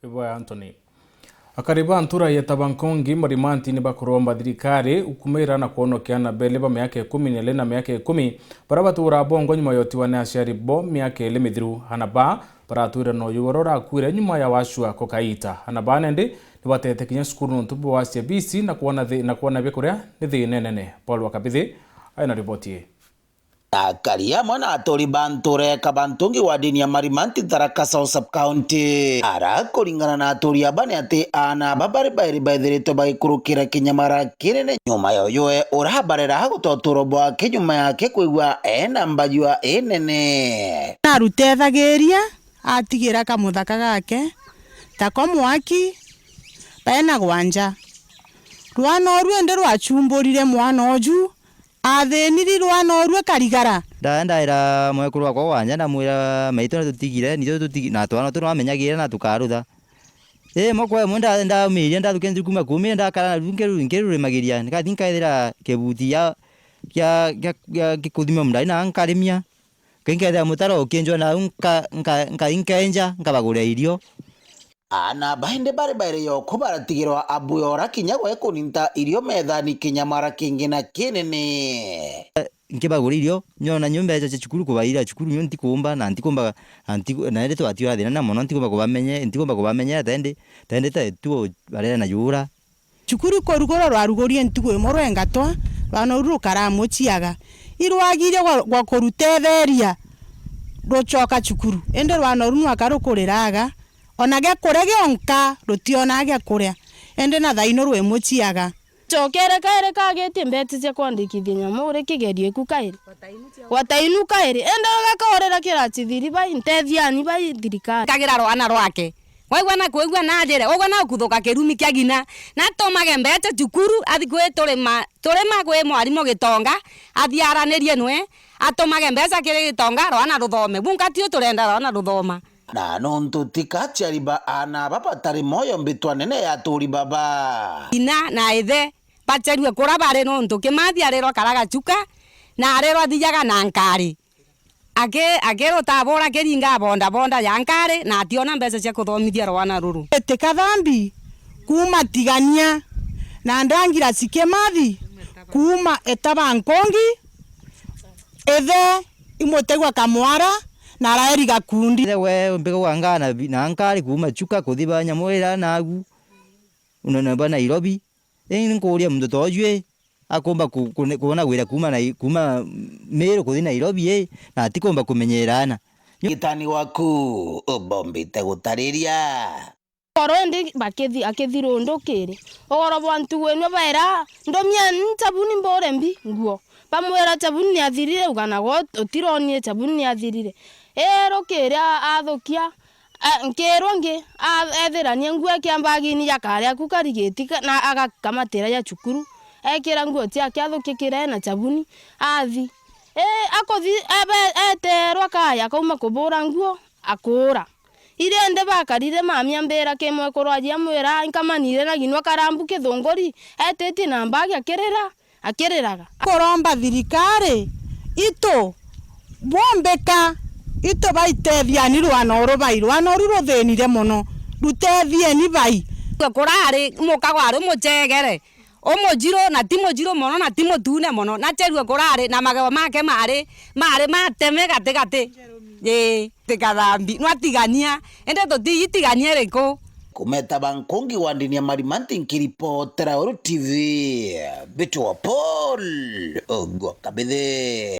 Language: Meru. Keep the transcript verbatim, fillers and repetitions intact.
Ribo ya Anthony. Akari ba ntura ya Tabankongi Marimanti ni bakuromba thirikari ukumira na kwonokia ana beli ba miaka ikumi na ili na miaka ikumi, baria batuura bongo nyuma ya utiwa ni aciari bo miaka ili mithiru. Ana ba baratwira na uyu uria urakuire nyuma ya washua kukaita. Ana ba nendi ni batete kinya cukuru nontu bwa wacia bisi na kwona thi-, na kwona biakuria ni thina inene. Paul Wakabithi aina riboti ii. Akari amwe na aturi ba ntura ya Kabantungi wadini ya Marimanti, Tharaka South Sub-County, ara kuringana na aturi aba ni ati ana aba bari bairi baithiritwe bagikurukira kinyamara kinene nyuma ya uyu we urabarera guta uturo bwake nyuma yake kwigua ena mbajua inene. Narutethagiria atigira kamuthaka gake tako mwaki baena gwanja. Rwana oru indi rwachumburire mwana oju, athiniri rwana oru akarigara. Nda-, ndaira mwekuru wakwa gwanja, ndamwira, "Maitu natutigire, nithu tutigi-, na twana tu nwamenyagire na tukarutha." Ii, moko imwe nda-, ndaumiria, ndathukia nthiri kuma kumia, ndakara naru nkiru-, nkirurimagiria, nikathi nkaithira kibuti gia, gia, gia, gia, gikuthima mundari na nkarimia. Nkaingethera mutaro ukinjwa nau nka-, nka-, nka-, nkenja, nkabaguria irio. Ana baindi bari bairi yoku baratigirwa abuyora kinya gwe kuninta irio methani kinyamara kingi na kinene. Nkibaguria irio, nyona nyo mbeca cia cukuru kubaira cukuru nyo ntikumba, na ntikumba, na ntiku-, na indi twatiura thina na mono, ntikumba kubamenye-, ntikumba kubamenyera, tendi, tendi te tu barera na jura. Cukuru ikurugurwa rwarugurie ntuku imwe rwengatwa, rwana uru rukara muciaga. Irwagirie gwa, gwa kurutetheria rucoka cukuru. Indi rwana uru nwaka rukuriraga, ona gia kuria gionka rutionaga gia kuria. Indi na thaino rwi muciaga. Cokere kairi kagitie mbete cia kwandikithia nyamu uri kigerio iku kairi. Watainu kairi. Indi ugakorera kiraci thiri bai, ntethiani bai thirikari. Kagira rwana rwake. Waigua na kwigua na njire, ugwe na ukuthuka kirumi kia gina, na atumage mbeca cukuru, athi kwi turima, turima kwi mwarimu Gitonga, athiaranirie nwe, atumage mbeca kiri Gitonga, rwana ruthome. Bunka tiu turenda rwana ruthoma. Na nontu tika aciari ba ana aba batari moyo mbitwa nene ya aturi baba. Ina na ithe, bacerue kura bari nontu Kimathi arirwa karaga cuka, na arirwa athijaga na nkari. Aki-, akirutabura kiringa bonda bonda ya nkari na ationa mbeca cia kuthomithia rwana ruru. Iti Kathambi kuuma Tigania na Ndangira Cikimathi kuuma Etaba Nkongi, ithe imutegwa Kamwara na Raeri Gakundi. Ithe we mbigagwa ngana bi-, na nkari kuuma Chuka kuthi ba nyamu ira nagu, unene ba Nairobi. Ii, nkuuria muntu ta uju ii, akumba ku-, ku-, kwona wira kuuma Nai-, kuuma Meru kuthi Nairobi ii, na atikumba kumenyera ana. Gitani waku ubombite gutariria. Ugoro indi bakithi-, akithirundukiri. Ugoro bwa ntugu inwe baira, "Ndomia nchabuni mbure mbi nguo." Bamwira, "Chabuni ni athirire," uga, "Nago utironie chabuni ni athirire." Ii, rukiri a-, athukia, A, nkirwa ngi, a, ethirania nguo ekia mbagini ya kari aku karigiti ka-, na agakamatira ya cukuru. Ekira nguo ciake athukia kiree na chabuni, athi. Ii, akuthi, ebe-, eterwa kaya, akauma kubura nguo, akuura. Iria indi bakarire mami ambira ki mwekuru aji amwira, nkamanire na ginwa karambu kithunguri, etitie na mbagi akirira. Akiriraga. Kuromba thirikari itu bwombika, itu baitethiani rwana uru bai, rwana uru ruthinire mono, rutethieni bai. Kurari muka gwari umucegere, umujiru na ti mujiru mono na ti mutune mono, na cherue kurari na magego make mari, mari mateme gati gati. Ii, ti Kathambi, nwatigania, indi tutiitigania iriku? Kumeta ba nkungi wa ndini ya Marimanti nkiripotera Uru T V, mbitwa Paul Ogwo Kabithi.